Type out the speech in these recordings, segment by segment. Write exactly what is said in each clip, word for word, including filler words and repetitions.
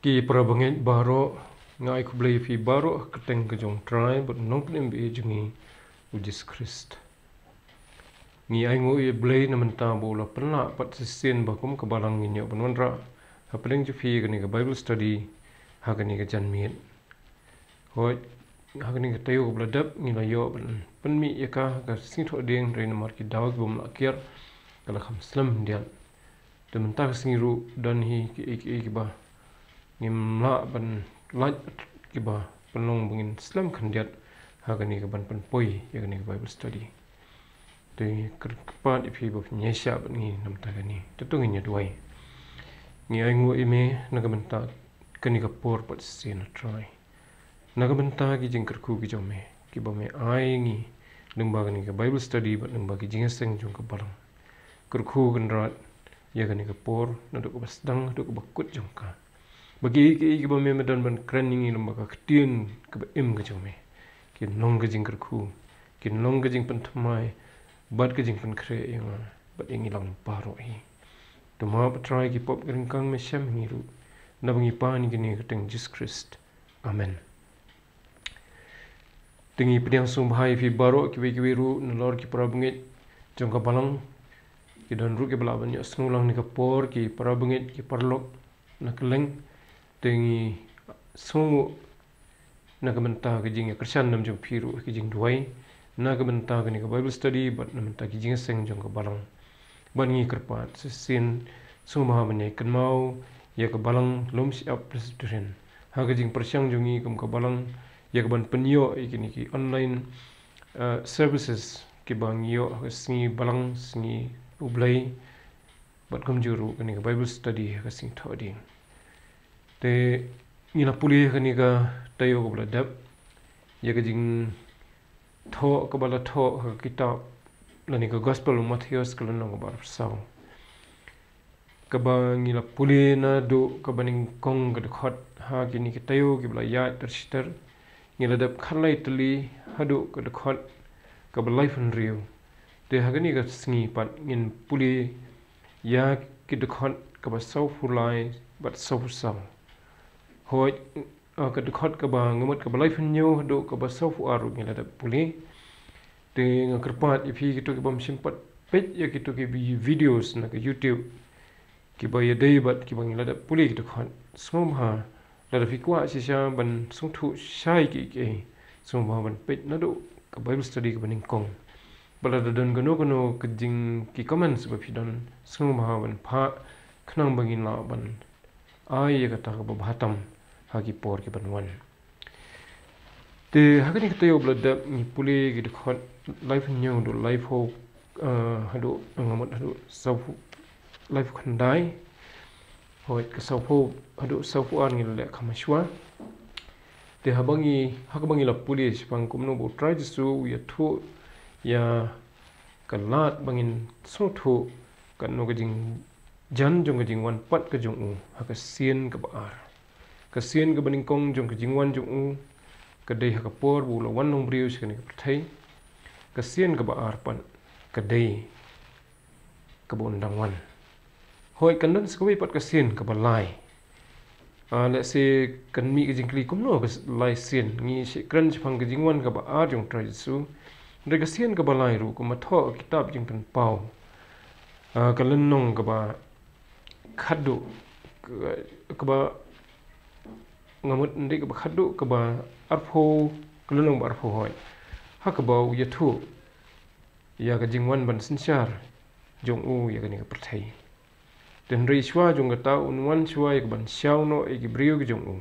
Ki para bangeit baroh, nga ai khublei ïa phi baroh ha ka kyrteng ka jong U Trai bad U Nongpynim ba ïeit jong ngi, U Jisu Khrist. Ngi ai nguh ïa U Blei na mynta ba u la pynlah pat shisien ba kum ka balang ngin ïoh ban wanrah hapdeng jong phi ïa kane ka Bible study ha kane ka janmiet. Hooid, ha kane ka taïew kaba la dep ngi la ïoh ban pynmih ïa ka ha ka Sngi Thohdieng, hynrei namar ki daw ki bym lah kiar ka la kham slem khyndiat. Te mynta ka sngi ruh don hi kiei kiei kiba ngim lah ban lait, kiba pynlong ba ngin slem khyndiat ha kane ka ban pynpoi ïa kane ka Bible study. Te kyrpad ïa phi ba phin ïaishah bad ngi na mynta kane. Te to ngin ïa duwai. Ngi ai nguh ïa me na ka bynta kane ka por pat shisien, A Trai, na ka bynta ki jingkyrkhu ki jong me kiba me ai ïa ngi lyngba kane ka Bible study bad lyngba ki jingïaseng jong ka balang. Kyrkhu Kynrad ïa kane ka por naduh kaba sdang haduh kaba kut jong ka, ba kiei kiei kiba me me don ban kren ïa ngi lyngba ka ktien kaba im ka jong me kin long ka jingkyrkhu, kin long ka jingpynthymmai bad ka jingpynkhreh ïa nga bad ïa ngi lang baroh hi. To map, A Trai, ki pop ki ryngkang, me shem ïa ngi ruh. Naba ngi pan ïa kine ha ka kyrteng Jisu Khrist. Amen. Te ngi pdiang sngewbha ïa phi baroh kiwei kiwei ruh nalor ki para bangeit jong ka balang. Ki don ruh kiba lah ban ïohsngew lang ha kane ka por, ki para bangeit, ki paralok na kylleng. Te ngi sngewnguh na ka bynta ka jingïakyrshan na bynta jong phi ruh ha ka jingduwai, na ka bynta kane ka Bible study bad na ka bynta ki jingïaseng jong ka balang. Bad ngi kyrpad shisien sngewbha ban ïai kynmaw ïa ka balang Lum Shyiap Presbyterian ha ka jingpyrshang jong ngi kum ka balang ïa ka ban pynïoh ïa kine ki online, eh, services kiba ngi ïoh ha ka sngi balang, sngi U Blei, bad kumjuh ruh kane ka Bible study ha ka Sngi Thohdieng. Te ngi la pule ha kane ka taïew kaba la dep ïa ka jingthoh kaba la thoh ha ka kitab lane ka Gospel u Mathaios, ka lynnong kaba arphew saw, kaba ngi la pule naduh kaba nyngkong ka dkhot ha kine ki taïew kiba la ïaid ter shi ter. Ngi la dep khatlai tylli haduh ka dkhot kaba laiphew hynriew. Te ha kane ka sngi pat ngin pule ïa ki dkhot kaba sawphew lai bad sawphew saw. Hooid, ah, ka dkhot kaba nga mut kaba laiphew hynñiew haduh kaba sawphew ar ruh ngi la dep pule. Te nga kyrpad ïa phi kito ki bym shym pat peit ïa kito ki vi-, videos na ka YouTube kiba ïadei bad kiba ngi la dep pule ki dkhot, sngewbha lada phi kwah shisha ban sngewthuh shai kiei kiei, sngewbha ban peit naduh ka Bible study kaba nyngkong. Bad lada don kano kano ka jing ki comments ba phi don, sngewbha ban phah khnang ba ngin lah ban ai ïa kata kaba bha tam ha ki por kiban wan. Te ha kane ka taïew ba la dep ngi pule ki dkhot laiphew hynñiew haduh laiphew, eh, haduh nga mut haduh sawphew, laiphew khyndai. Hooid, ka sawphew haduh sawphew ar ngi la leh kham hashwa. Te haba ngi, ha kaba ngi la pule shaphang kumno ba U Trai Jisu u ïathuh ïa ka lad ba ngin sngewthuh katno ka jingjan jong ka jingwan pat ka jong u ha ka sien kaba ar. Ka sien kaba nyngkong jong ka jingwan jong u ka dei ha ka por ba u la wan long briew sha kane ka pyrthei. Ka sien kaba ar pat ka dei kaba un dang wan. Hooid, kan don sa kawei pat ka sien kaba lai. Ah, lehse kan mih ka jingkylli, kumno ka s-, lai sien? Ngi shait kren shaphang ka jingwan kaba ar jong U Trai Jisu. Hynrei ka sien kaba lai ruh, kumba thoh ha ka kitab Jingpynpaw, ah, ka lynnong kaba khatduh, ka, kaba, nga mut, hynrei kaba khatduh, kaba arphew, ka lynnong ba arphew, hooid. Ha kaba u ïathuh ïa ka jingwan ban synshar jong u ïa kane ka pyrthei. Te hynrei shuwa jong kata un wan shuwa ïa ka ban shaw noh ïa ki briew ki jong u,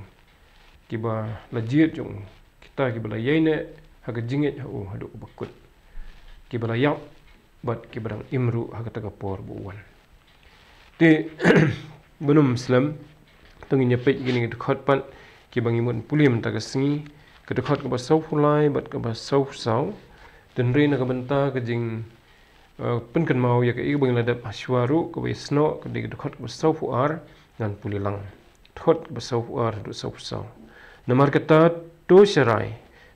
kiba la jied jong u, kita kiba la ïaineh ha ka jingngeit ha u haduh kaba kut, kiba la ïap bad kiba dang im ruh ha kata ka por ba u wan. Te ban ym slem, to ngin ïa peit kine ki dkhot pat kiba ngi mut pule mynta ka sngi, ka dkhot kaba sawphew lai bad kaba sawphew saw. Te hynrei na ka bynta ka jing, eh, pynkynmaw ïa kaei kaba ngi la dep hashwa ruh, kaba ïasnoh ka dei ka dkhot kaba sawphew ar, ngan pule lang. Dkhot kaba sawphew ar haduh sawphew saw. Namar kata, to sharai,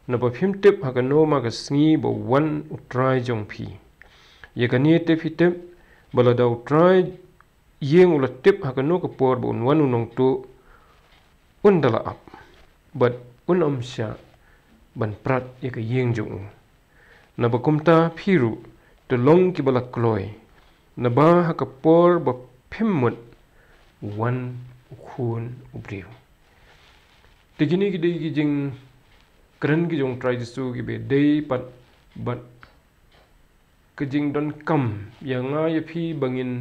naba phim tip ha kano ma ka sngi ba wan U Trai jong phi. Ïa kane te phi tip, ba lada U Trai ïing u la tip ha kano ka por ba un wan U Nongtuh, un da la ap, bad un ym shah ban prat ïa ka ïing jong u. Naba kumta phi ruh, to long kiba la kloi, naba ha ka por ba phim mut, u wan u Khun u briew. Te kine ki dei ki jingkren ki jong u Trai Jisu kiba dei pat bad ka jingdonkam ïa nga ïa phi ba ngin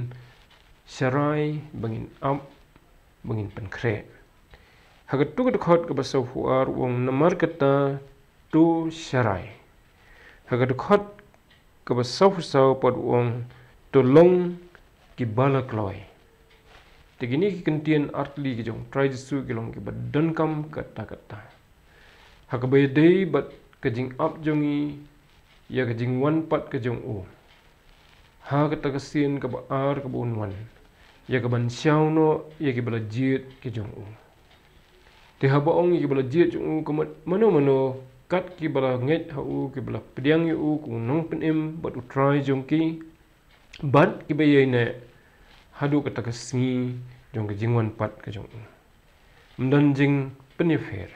sharai, ba ngin ap, ba ngin pynkhreh. Ha kato ka dkhot kaba sawphew ar u ong, namar kata to sharai. Ha ka dkhot kaba sawphew saw pat u ong, to long kiba la kloi. Te kine ki kyntien artylli ki jong u Trai Jisu ki long kiba donkam katta katta. Ha kaba ïadei bad ka jingap jong ngi ïa ka jingwan pat ka jong u ha kata ka sien kaba ar kaba un wan, ïa kaban shaw noh ïa kiba la jied ki jong u. Te haba ong ïa kiba la jied jong u, ka mut mano mano kat kiba la ngeit ha u, kiba la pdiang ïa u kum u Nongpynim bad u Trai jong ki, bad kiba ïaineh haduh kata ka sngi jong ka jingwan pat ka jong u. Ym don jingpynïapher.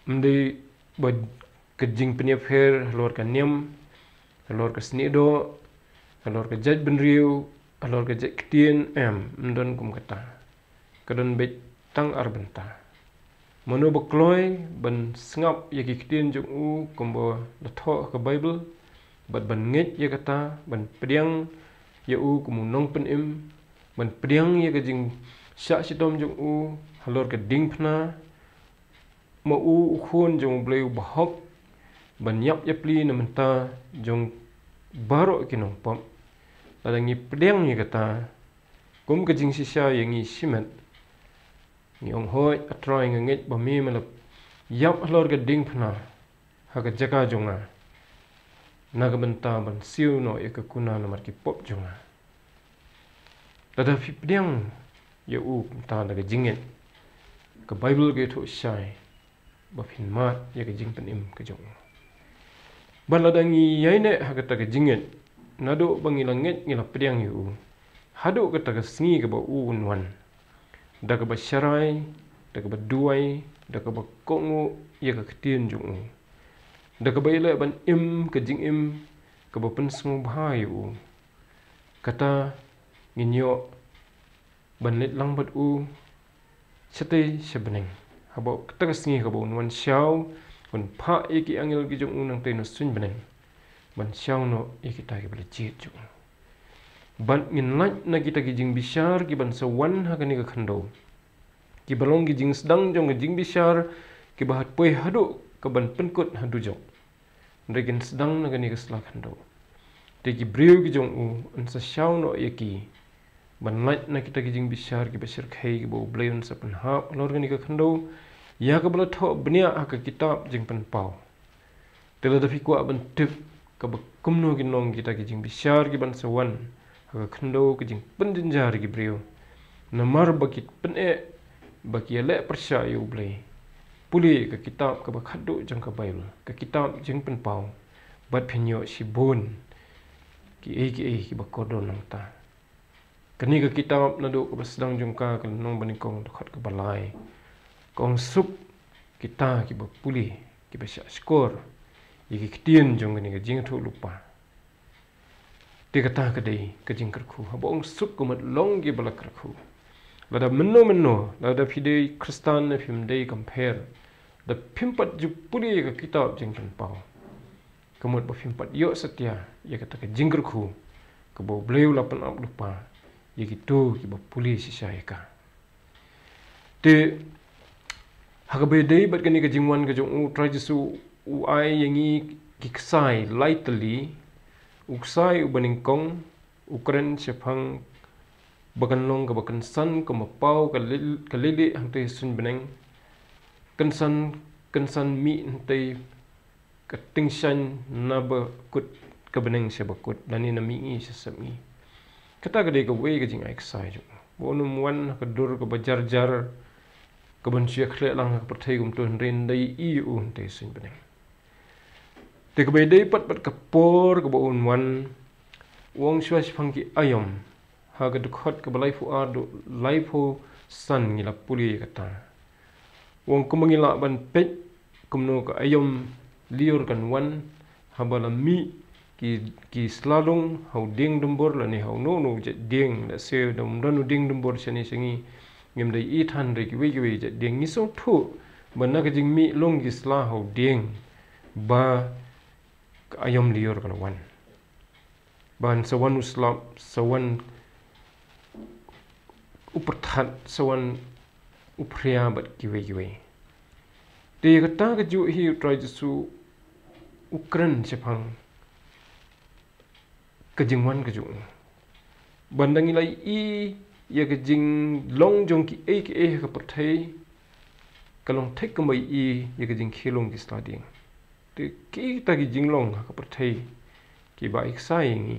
Ym dei ba ka jingpynïapher halor ka niam, halor ka snieh doh, halor ka jaitbynriew, halor ka jaitktien, em, ym don kum kata. Ka don beit tang ar bynta. Mano ba kloi ban sngap ïa ki ktien jong u kumba la thoh ha ka Baibl, bad ban ngeit ïa kata, ban pdiang ïa u kum u Nongpynim, ban pdiang ïa ka jingshah shitom jong u halor ka diengphna, ma u u Khun jong U Blei uba hok, ban ïap ïapli na bynta jong baroh ki nongpop. Lada ngi pdiang ïa kata kum ka jingshisha ïa ngi shimet, ngi ong, hooid, A Trai, nga ngeit ba me me la ïap halor ka diengphna ha ka jaka jong nga, na ka bynta ban siew noh ïa ka kuna namar ki pop jong nga. Lada phi pdiang ïa u kumta da ka jingngeit, ka Baibl ka ïathuh shai ba phin mad ïa ka jingpynim ka jong u. Bad lada ngi ïaineh ha kata ka jingngeit, naduh ba ngi la ngeit, ngi la pdiang ïa u, haduh kata ka sngi kaba u un wan, da kaba sharai, da kaba duwai, da kaba kohnguh ïa ka ktien jong u, da kaba ïaleh ban im ka jingim kaba pynsngewbha ïa u, kata ngin ïoh ban leit lang bad u shatei sha bneng. Haba kata ka sngi kaba un wan shaw, un phah ïa ki angel ki jong u nangtei na suiñ bneng, ban shaw noh ïa kita kiba la jied jong u. Bad ngin lait na kita ki jingbishar kiban sa wan ha kane ka khyndew, kiba long ki jingsdang jong ka jingbishar, kiba hap poi haduh kaban pynkut ha dujok. Hynrei kin sdang na kane ka sla khyndew. Te ki briew ki jong u yn sa shaw noh ïa ki ban lait na kita ki jingbishar kiba shyrkhei kiba U Blei un sa pynhap halor kane ka khyndew, ïa kaba la thoh bniah ha ka kitab Jingpynpaw. Te lada phi kwah ban tip kaba kumno kin long kita ki jingbishar kiban sa wan ha ka khyndew, ka jingpynjynjar ki briew, namar ba ki pyneh, ba ki ïaleh pyrshah ïa U Blei, pule ka kitab kaba khatduh jong ka Baibl, ka kitab Jingpynpaw, bad phin ïoh shibun kiei kiei kiba kordor nangta. Kane ka kitab naduh kaba sdang jong ka, ka lynnong banyngkong, dkhot kaba lai, ka ong, suk kita kiba pule, kiba shahshkor ïa ki ktien jong kane ka jingïathuhlypa. Te kata ka dei ka jingkyrkhu. Haba ong suk ka mut long kiba la kyrkhu. Lada mynno mynno, lada phi dei Khristan ne phim dei, kam pher, da phim pat ju pule ïa ka kitab Jingpynpaw, ka mut ba phim pat ïoh satia ïa kata ka jingkyrkhu kaba U Blei u la pynap lypa ïa kito kiba pule shisha ïa ka. Te ha kaba ïadei bad kane ka jingwan ka jong u, Trai Jisu u ai ïa ngi ki ksai lai tylli. U ksai uba nyngkong u kren shaphang ba kan long kaba kynsan kumba paw ka lil-, ka lili hangtei suiñ bneng. Kynsan, kynsan mih hangtei ka tyngshaiñ naba kut ka bneng sha ba kut, lane na mihngi sha sepngi. Kata ka dei kawei ka jingai ksai jong u, ba un ym wan ha ka dur kaba jar jar, kaban shu ïakhleh lang ha ka pyrthei kumto, hynrei un da ïohi ïa u hangtei suiñ bneng. Te kaba ïadei pat bad ka por kaba un wan, u ong shuwa shaphang ki aïom, ha ka dkhot kaba laiphew ar haduh laiphew san ngi la pule ïa kata. U ong kumba ngi lah ban peit kumno ka aïom lyiur kan wan haba la mih ki, ki sla lung ha u dieng dumbur lane ha uno uno u jait dieng, lehse da ym don u dieng dumbur shane sha ngi, ngim da ïohi than re kiwei kiwei jait dieng. Ngi sngewthuh ba na ka jingmih lung ki sla ha u dieng ba ka aïom lyiur ka la wan. Ban sa wan u slap, sa wan u pyrthat, sa wan u phria bad kiwei kiwei. Te ïa kata kajuh hi u Trai Jisu u kren shaphang ka jingwan kajuh. Ban da ngi la ïohi ïa ka jinglong jong kiei kiei ha ka pyrthei ka long thik kumba ïohi ïa ka jingkhie lung ki sla dieng. Te kita ki jinglong ha ka pyrthei kiba ai ksai ïa ngi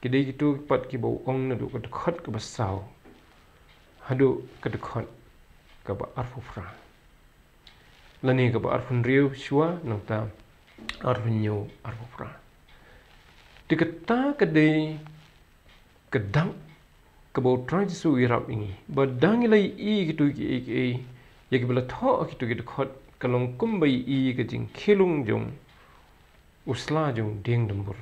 ki dei kito pat kiba u ong naduh ka dkhot kaba saw haduh ka dkhot kaba arphew phra. Lane kaba arphew hynriew shuwa, nangta arphew hynñiew, arphew phra. Te kata ka dei ka dak kaba u Trai Jisu u ïarap ïa ngi. Ba da ngi la ïohi kito kiei kiei, ïa kiba la thoh ha kito ki dkhot, ka long kumba ïohi ka jingkhie lung jong u sla jong u dieng dumbur.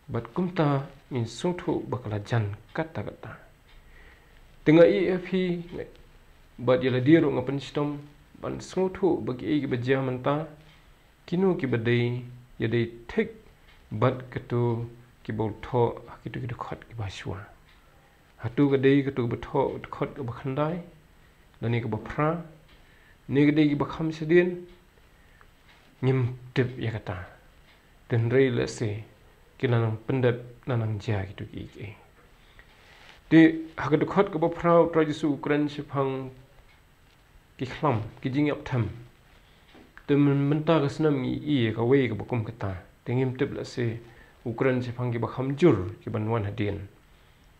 Bad kumta ngin sngewthuh ba ka la jan katta katta. Te nga ïa phi bad ïa lade ruh nga pynshitom ban sngewthuh ba kiei kiba jia mynta, kino kiba dei, ïa dei thik bad kito kiba u thoh ha kito ki dkhot kiba shuwa. Hato ka dei kito kiba thoh dkhot kaba khyndai, lane kaba phra, ne ka dei kiba kham shadien, ngim tip ïa kata. Hynrei lehse ki la nang pyndep, la nang jia kito kiei kiei. Te ha ka dkhot kaba phra u Trai Jisu u kren shaphang ki khlam, ki jingïap them. Te myn-, mynta ka snem ngi ïohi ïa kawei kaba kum kata. Te ngim tip lehse u kren shaphang kiba kham jur kiban wan hadien,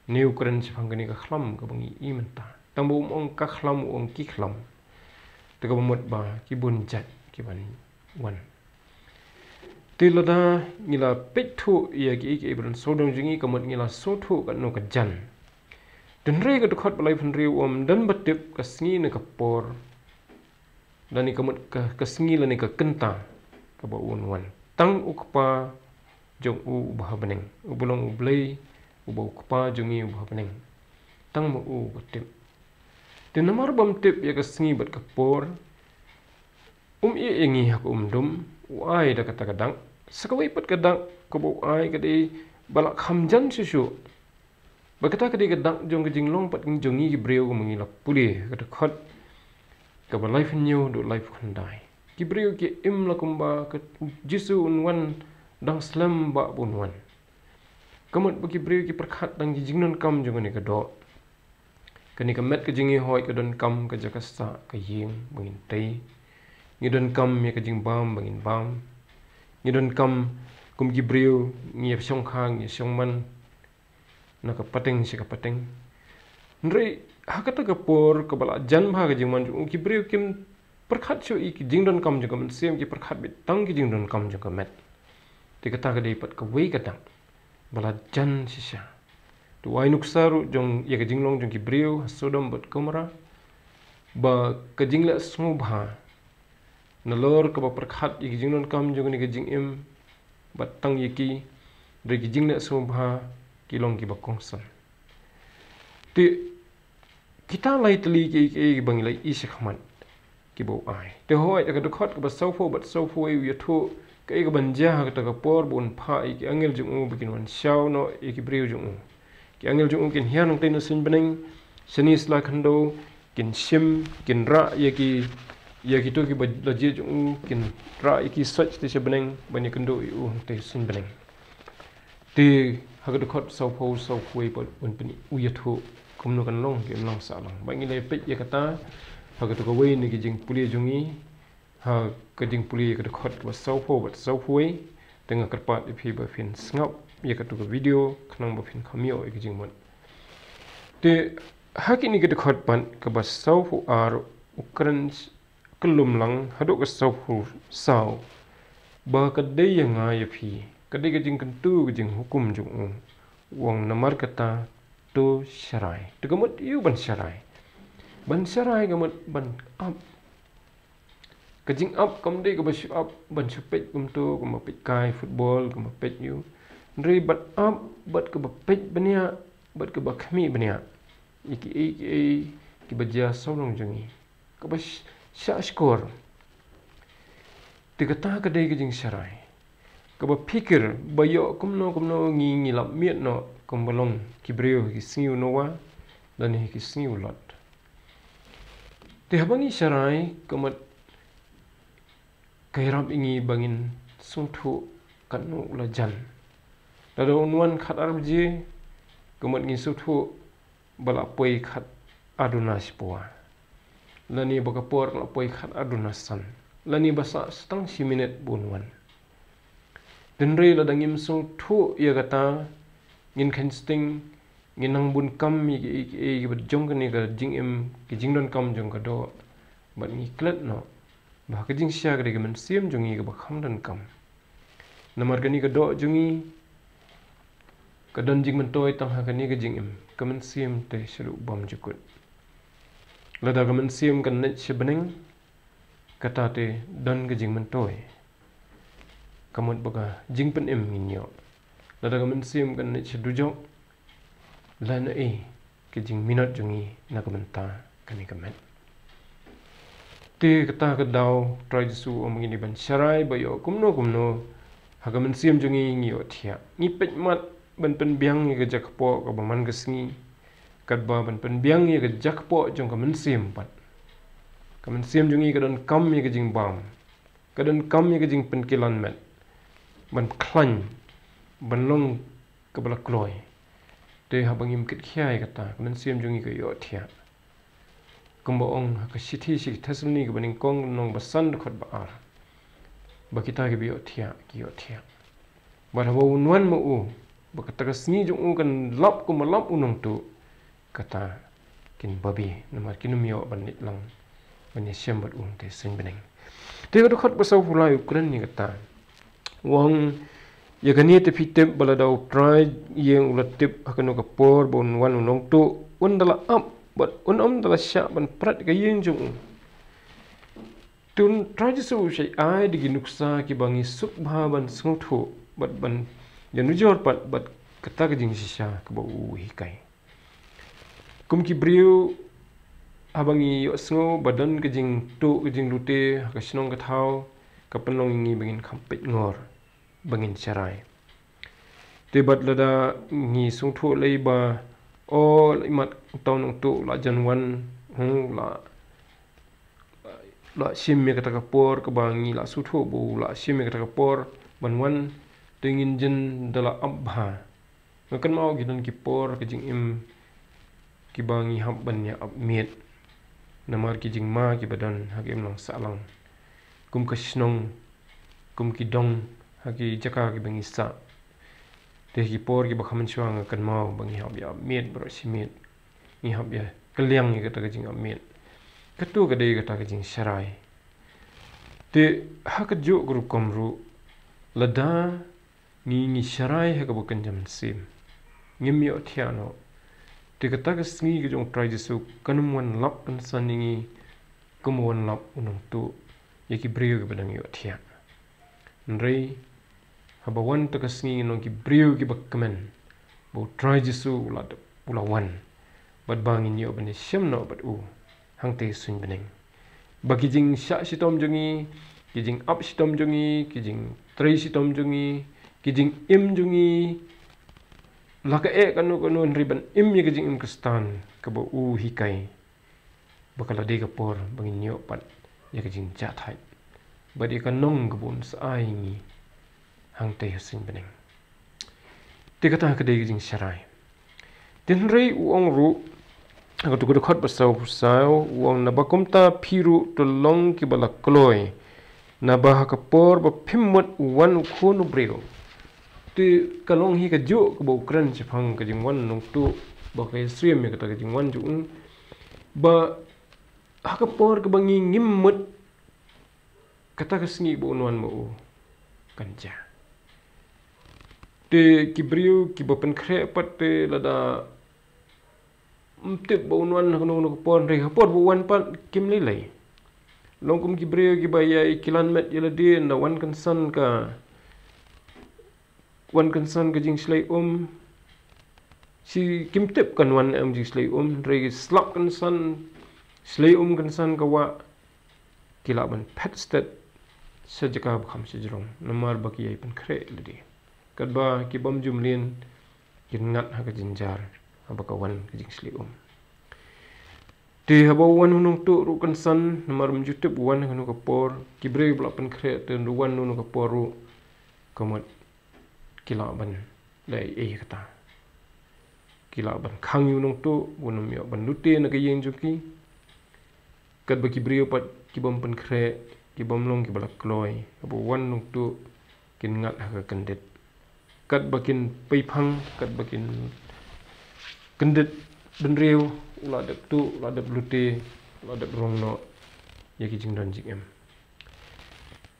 ne u kren shaphang kane ka khlam kaba ngi ïohi mynta. Tang ba um ong ka khlam, u ong ki khlam. Te kaba mut ba ki bun jait kiban wan. Te lada ngi la peit thuh ïa kiei kiei ba don sawdong jong ngi, ka mut ngi la sngewthuh katno ka jan. Hynrei ka dkhot ba laiphew hynriew, um don ba tip ka sngi ne ka por, lane ka mut ka, ka sngi lane ka kynta kaba un wan. Tang u Kpa jong u uba ha bneng, uba long U Blei, uba u Kpa jong ngi uba ha bneng, tang ma u uba tip. Te namar bym tip ïa ka sngi bad ka por, um ïeh ïa ngi ha ka umdum, u ai da kata ka dak. Sa kawei pat ka dak kaba u ai ka dei ba la kham jan shuh shuh. Ba kata ka dei ka dak jong ka jinglong pat jong ngi ki briew, kumba ngi la pule ha ka dkhot kaba laiphew hynñiew haduh laiphew khyndai. Ki briew ki im la kumba ka Jisu un wan dang slem ba un wan. Ka mut ba ki briew ki pyrkhat tang ki jingdonkam jong kane ka doh. Kane ka met ka jong ngi hooid ka donkam ka jaka sah ka ïing ba ngin tei. Ngi donkam ïa ka jingbam ba ngin bam. Ngi donkam kum ki briew, ngi ïa shongkha, ngi ïa shongman na ka pateng sha ka pateng. Hynrei ha kata ka por kaba la jan bha ka jingwan jong u, ki briew kim pyrkhat shuh ïa ki jingdonkam jong ka mynsiem, ki pyrkhat beit tang ki jingdonkam jong ka met. Te kata ka dei pat kawei ka dak ba la jan shisha. To ai nuksa ruh jong ïa ka jinglong jong ki briew ha Sodom bad Gomorrah, ba ka jingleh sngewbha nalor kaba pyrkhat ïa ki jingdonkam jong kane ka jingim, bad tang ïa ki, hynrei ki jingleh sngewbha ki long kiba kongsan. Te kita lai tylli kiei kiei ba ngi la ïohi shakhmat kiba u ai. Te hooid ha ka dkhot kaba sawphew bad sawphew wei u ïathuh kaei kaban jia ha kata ka por ba un phah ïa ki angel jong u ba kin wan shaw noh ïa ki briew jong u. Ki angel jong u kin hiar hangtei na suiñ bneng, shane sla khyndew, kin shim, kin rah ïa ki, ïa kito kiba la jied jong u, kin rah ïa ki soit shatei sha bneng ban ïakynduh ïa u hangtei suiñ bneng. Te ha ka dkhot sawphew, sawphew wei pat un pyn-, u ïathuh kumno kan long, kim long sah long. Ba ngi la peit ïa kata ha kato kawei na ki jingpule jong ngi, ha ka jingpule ïa ka dkhot kaba sawphew bad sawphew wei. Te nga kyrpad ïa phi ba phin sngap ïa kato ka video khnang ba phin kham ïoh ïa ka jingmut. Te ha kine ki dkhot pat, kaba sawphew ar u kren kyllum lang haduh ka sawphew saw, ba ka dei ïa nga ïa phi, ka dei ka jingkyntu ka jinghukum jong u. U ong namar kata to sharai. Te ka mut ïa u ban sharai. Ban sharai ka mut ban ap Ka jingap kam dei kaba shu ap ban shu peit kumto, kumba peit kai football, kumba peit ïu. Hynrei ban ap bad kaba peit bniah, bad kaba khmih bniah ïa kiei kiei kiba jia sawlong jong ngi, kaba sh- shah shkor. Te kata ka dei ka jingsharai kaba phikir ba ïoh kumno kumno ngi ngi lap miet noh kumba long ki briew ha ki sngi u Noah lane ha ki sngi u Lot. Te haba ngi sharai, ka mut ka ïarap ïa ngi ba ngin sngewthuh katno u la jan. Lada un wan khatar baje, ka mut ngin sngewthuh ba la poi khatar duna shiphew, lane ba ka por ka la poi khatar duna san, lane ba sah tang shi minit ba un wan. Hynrei lada ngim sngewthuh ïa kata, ngin kheiñ sting, ngin nang bun kam ïa kiei kiei kiba jong kane ka jingim, ka jingdonkam jong ka doh, bad ngi klet noh ba ka jingshisha ka dei ka mynsiem jong ngi kaba kham donkam. Namar kane ka doh jong ngi ka don jingmyntoi tang ha kane ka jingim, ka mynsiem te shaduh bymjukut. Lada ka mynsiem kan leit sha bneng, kata te don ka jingmyntoi, ka mut ba ka jingpynim ngin ïoh. Lada ka mynsiem kan leit sha dujok, lane ka jingminot jong ngi na ka bynta kane ka met. Te kata ka daw Trai Jisu u ong ngi ban sharai ba ïoh kumno kumno ha ka mynsiem jong ngi ngi ïoh thiah. Ngi peit mat ban pynbiang ïa ka jaka poh kaba man ka sngi, katba ban pynbiang ïa ka jaka poh jong ka mynsiem pat. Ka mynsiem jong ngi ka donkam ïa ka jingbam, ka donkam ïa ka jingpynkilan met, ban khlaiñ, ban long kaba la kloi. Te haba ngim kit khia ïa kata, ka mynsiem jong ngi ka ïoh thiah. Kumba ong ha ka shithi sha ki Thessaloni kaba nyngkong lynnong ba san dkhot ba ar, ba kita kiba ïoh thiah ki ïoh thiah. Bad haba un wan ma u, ba kata ka sngi jong u kan lap kumba lap u nongtuh, kata kin babe, namar kin ym ïoh ban leit lang ban ïashem bad u hangtei suiñ bneng. Te ka dkhot ba sawphew lai u kren ïa kata, u ong, ïa kane te phi tip ba lada u Trai ïing u la tip ha kano ka por ba un wan u nongtuh, un da la ap bad un ym da la shah ban prat ka ïing jong u. Te u Trai Jisu u shait ai da ki nuksa kiba ngi suk bha ban sngewthuh bad ban ïanujor pat bad kata ka jingshisha kaba u hikai. Kum ki briew, haba ngi ïohsngew ba don ka jingtuh ka jinglute ha ka shnong ka thaw, ka pynlong ïa ngi ba ngin kham peit ngor, ba ngin sharai. Te bad lada ngi sngewthuh lei ba, o, la imat uta u nongtuh u la jan wan, hmm, u la, la shim ïa kata ka por kaba ngi la sngewthuh ba u la shim ïa kata ka por ban wan, te ngin jin da la ap bha. Nga kynmaw ki don ki por ka jingim kiba ngi hap ban ïa ap miet namar ki jingma kiba don ha ka imlang sahlang, kum ka shnong, kum ki dong, ha ki jaka kiba ngi sah. Te ki por kiba kham mynshuwa nga kynmaw ba ngi hap ïa ap miet baroh shi miet, ngi hap ïa kylliang ïa kata ka jingap miet. Kato ka dei kata ka jingsharai. Te ha kajuh ka rukom ruh, lada ngi, ngi sharai ha kaba kynja mynsiem, ngim ïoh thiah noh, te kata ka sngi ka jong u Trai Jisu kan ym wan lap kynsan ïa ngi kum u wan lap u nongtuh ïa ki briew kiba dang ïoh thiah. Hynrei haba wan kata ka sngi ngin long ki briew kiba kmen ba u Trai Jisu u la, u la wan, bad ba ngin ïoh ban ïashem noh bad u hangtei suiñ bneng. Ba ki jingshah shitom jong ngi, ki jingap shitom jong ngi, ki jingtrei shitom jong ngi, ki jingim jong ngi, la ka eh kano kano, hynrei ban im ïa ka jingim Khristan kaba u hikai, ba ka la dei ka por ba ngin ïoh pat ïa ka jingjahthait bad ïa ka nong kaba un sa ai ïa ngi hangtei ha suiñ bneng. Te kata ka dei ka jingsharai. Te hynrei u ong ruh ha kato ka dkhot ba sawphew saw, u ong, naba kumta phi ruh to long kiba la kloi, naba ha ka por ba phim mut u wan u Khun u briew. Te ka long hi kajuh kaba u kren shaphang ka jingwan u nongtuh, ba ka ïasyriem ïa kata ka jingwan jong u, ba ha ka por kaba ngi ngim mut kata ka sngi ba un wan ma u kan jia. Te ki briew kiba pynkhreh pat, te lada ym tip ba un wan ha kano kano ka por, hynrei ha por ba u wan pat kim lei lei. Long kum ki briew kiba ïai kilan met ïa lade, na wan kynsan ka, wan kynsan ka jingshlei um. Shi kim tip kan wan em jingshlei um, hynrei ki slap kynsan, shlei um kynsan ka wah, ki lah ban phet stet sha jaka ba kham shajrong, namar ba ki ïai pynkhreh ïa lade. Katba ki bym ju mlien, kin ngat ha ka jynjar haba ka wan ka jingshlei um. Te haba wan u nongtuh ruh kynsan, namar ym ju tip u wan ha kano ka por, ki briew ba la pynkhreh te u wan ha kano ka por ruh, ka mut ki lah ban leh ei ei kata. Ki lah ban khang ïa u nongtuh, un ym ïoh ban lute na ka ïing jong ki. Katba ki briew pat ki bym pynkhreh, ki bym long kiba la kloi, haba wan u nongtuh, kin ngat ha ka kyndit. Katba kin pei phang, katba kin kyndit bynriew, u la dep tuh, u la dep lute, u la dep rong noh ïa ki jingdon jingem.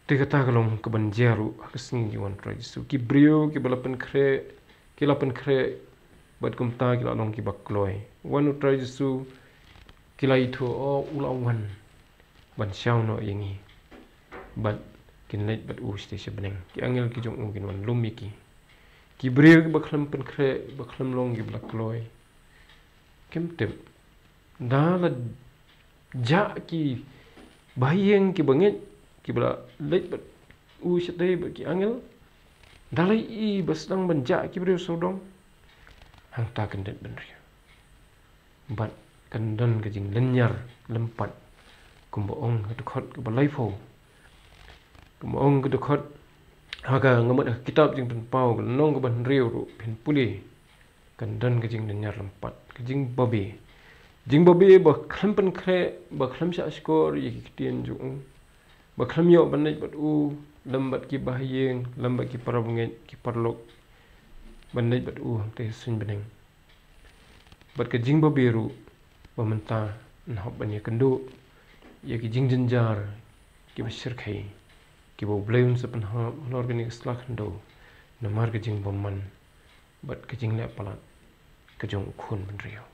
Te kata ka long kaban jia ruh ha ka sngi jong u Trai Jisu. Ki briew kiba la pynkhreh, ki la pynkhreh, bad kumta ki la long kiba kloi. Wan u Trai Jisu, ki la ithuh, o, u la wan ban shaw noh ïa ngi. Bad kin leit bad u shatei sha bneng. Ki angel ki jong u kin wan lum ïa ki. Ki briew kiba khlem pynkhreh, ba khlem long kiba la kloi, kim tip, da la jah ki bahaïing kiba ngeit, kiba la leit bad u shatei bad ki angel, da la ïohi ba sdang ban jah ki briew sawdong, hangta kyndit bynriew. Bad kan don ka jinglynñiar lympat, kumba ong ha ka dkhot kaba laiphew. Kumba ong ha ka dkhot, ha ka, nga mut ha ka kitab Jingpynpaw, ka lynnong kaba hynriew ruh, phin pule. Kan don ka jinglynñiar lympat, ka jingbabe. Jingbabe ba khlem pynkhreh, ba khlem shahshkor ïa ki ktien jong u. Ba khlem ïoh ban leit bad u, lem bad ki bahaïing, lem bad ki parabangeit, ki paralok, ban leit bad u hangtei ha suiñ bneng. Bad ka jingbabe ruh, ba mynta yn hap ban ïakynduh ïa ki jingjynjar kiba shyrkhei, kiba U Blei un sa pynhap halor kane ka sla khyndew, namar ka jingbymman bad ka jingleh palat ka jong u khun bynriew.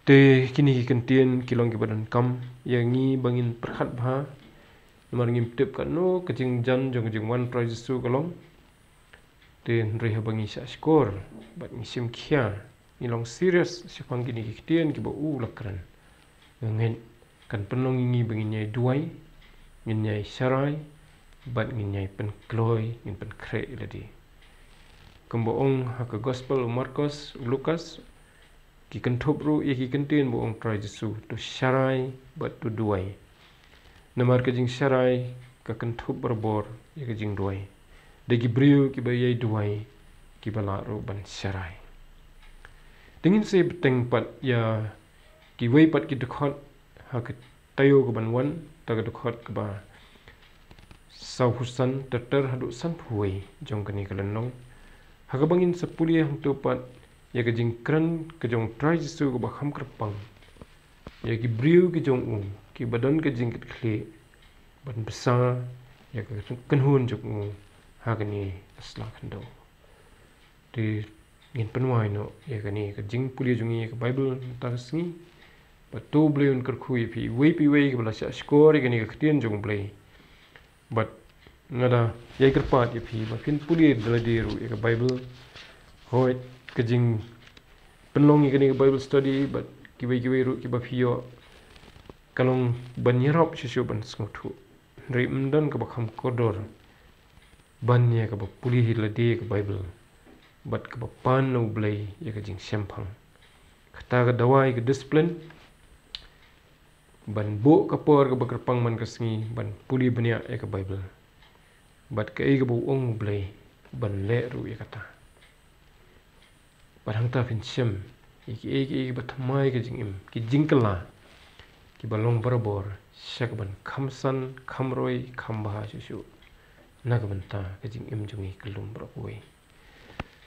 Te kine ki kyntien ki long kiba donkam ïa ngi ba ngin pyrkhat bha, namar ngim tip katno ka jingjan jong ka jingwan Trai Jisu ka long. Te hynrei haba ngi shahshkor bad ngi shim khia, ngi long serious shaphang kine ki ktien kiba u la kren, nga ngeit kan pynlong ïa ngi ba ngin ïai duwai, ngin ïai sharai, bad ngin ïai pynkloi, ngin pynkhreh ïa lade. Kumba ong ha ka Gospel u Markos, u Lukas, ki kynthup ruh ïa ki kyntien ba ong Trai Jisu, to sharai bad to duwai. Namar ka jingsharai ka kynthup barabor ïa ka jingduwai. Da ki briew kiba ïai duwai, kiba lah ruh ban sharai. Te ngin sa bteng pat ïa kiwei pat ki dkhot ha ka taïew kaban wan, ta ka dkhot kaba sawphew san ter ter haduh sanphew wei jong kane ka lynnong. Ha kaba ngin sa pule hangto pat ïa ka jingkren ka jong Trai Jisu kaba kham kyrpang ïa ki briew ki jong u, kiba don ka jingkitkhlieh ban bsa ïa ka kynhun jong u ha kane ka sla khyndew. Te ngin pynwai noh ïa kane ka jingpule jong ngi ïa ka Baibl mynta ka sngi. Bad to U Blei un kyrkhu ïa phi iwei pa iwei kiba la shahshkor ïa kane ka ktien jong U Blei. Bad nga da ïai kyrpad ïa phi ba phin pule da lade ruh ïa ka Baibl. Hooid, ka jingpynlong ïa kane ka Bible study bad kiwei kiwei ruh kiba phi ïoh, ka long ban ïarap shuh shuh ban sngewthuh. Hynrei ym don kaba kham kordor ban ïa kaba pule hi lade ïa ka Baibl bad kaba pan na U Blei ïa ka jingshemphang. Kata ka dawa ïa ka discipline, ban buh ka por kaba kyrpang man ka sngi ban pule bniah ïa ka Baibl. Bad kaei kaba u ong U Blei, ban leh ruh ïa kata. Bad hangta phin shem ïa kiei kiei kiba thymmai ka jingim, ki jingkylla kiba long barabor, sha kaban kham san, kham roi, kham bha shuh shuh na ka bynta ka jingim jong ngi ka lum baroh kawei.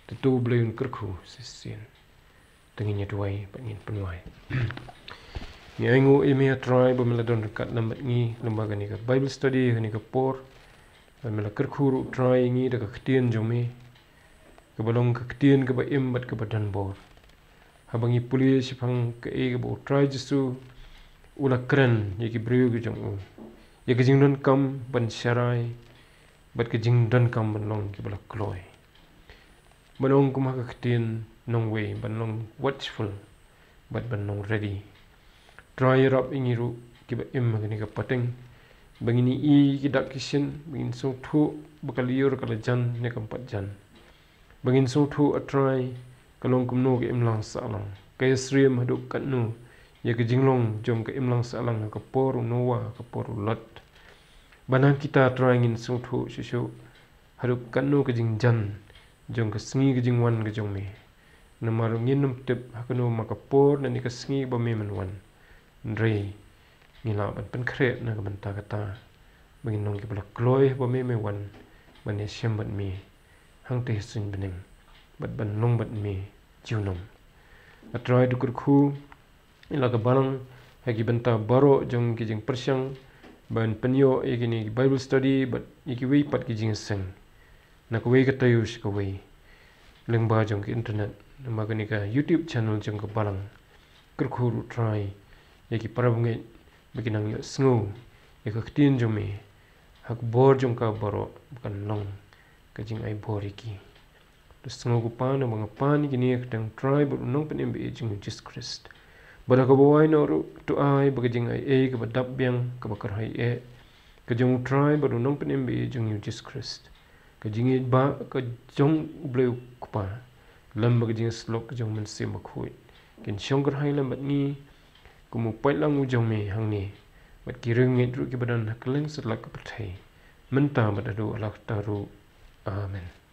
Te to U Blei un kyrkhu shisien. Te ngin ïa duwai bad ngin pynwai. Ngi ainguh ïa me, A Trai, ba me la don ryngkat lem bad ngi lyngba kane ka Bible study, kane ka por. Ba me la kyrkhu ruh, Trai, ïa ngi da ka ktien jong me, kaba long ka ktien kaba im bad kaba don bor. Haba ngi pule shaphang kaei kaba U Trai Jisu U la kren ïa ki briew ki jong u ïa ka jingdonkam ban sharai bad ka jingdonkam ban long kiba la kloi. Ban ong kum ha ka ktien nongwei, ban long watchful bad ban long ready. Trai ïarap ïa ngi ruh kiba im ha kane ka pateng ba ngin ïohi ki dak ki shin, ba ngin sngewthuh ba ka lyiur ka la jan ne kam pat jan. Ba ngin sngewthuh, A Trai, ka long kumno ka imlang sahlang, ka ïasyriem haduh katno ïa ka jinglong jong ka imlang sahlang ha ka por u Noah, ha ka por u Lot. Ba na kita, Trai, ngin sngewthuh shuh shuh haduh katno ka jingjan jong ka sngi ka jingwan ka jong me. Namar ngin ym tip ha kano ma ka por ne ka sngi ba me men wan. Hynrei ngi lah ban pynkhreh na ka bynta kata ba ngin long kiba la kloi ba me me wan ban ïashem bad me hangta ha suiñ bneng bad ban long bad me junom. A Trai, to kyrkhu ïa la ka balang ha ki bynta baroh jong ki jingpyrshang ban pynïoh ïa kine ki Bible study bad ïa kiwei pat ki jingïaseng na kawei ka taïew sha kawei lyngba jong ka internet, lyngba kane ka YouTube channel jong ka balang. Kyrkhu ruh, Trai, ïa ki para bangeit ba kin nang ïohsngew ïa ka ktien jong me ha ka bor jong ka baroh, ba kan long ka jingai bor ïa ki. To sngew, ko Pa, naba nga pan ïa kine ha ka kyrteng U Trai bad U Nongpynim ba ïeit jong ngi, U Jisu Khrist. Bad ha kaba wai noh ruh, to ai ba ka jingaiei kaba dap biang, kaba kyrhai eh, ka jong U Trai bad U Nongpynim ba ïeit jong ngi, U Jisu Khrist, ka jingïeit ba ka jong U Blei U Kpa, lem bad ka jingïasyllok ka jong U Mynsiem Bakhuid, kin shong kyrhai lem bad ngi kum u paidlang u jong me hangne bad ki riewngeit ruh kiba don ha kylleng satlak ka pyrthei, mynta bad haduh la katta ruh. Amen.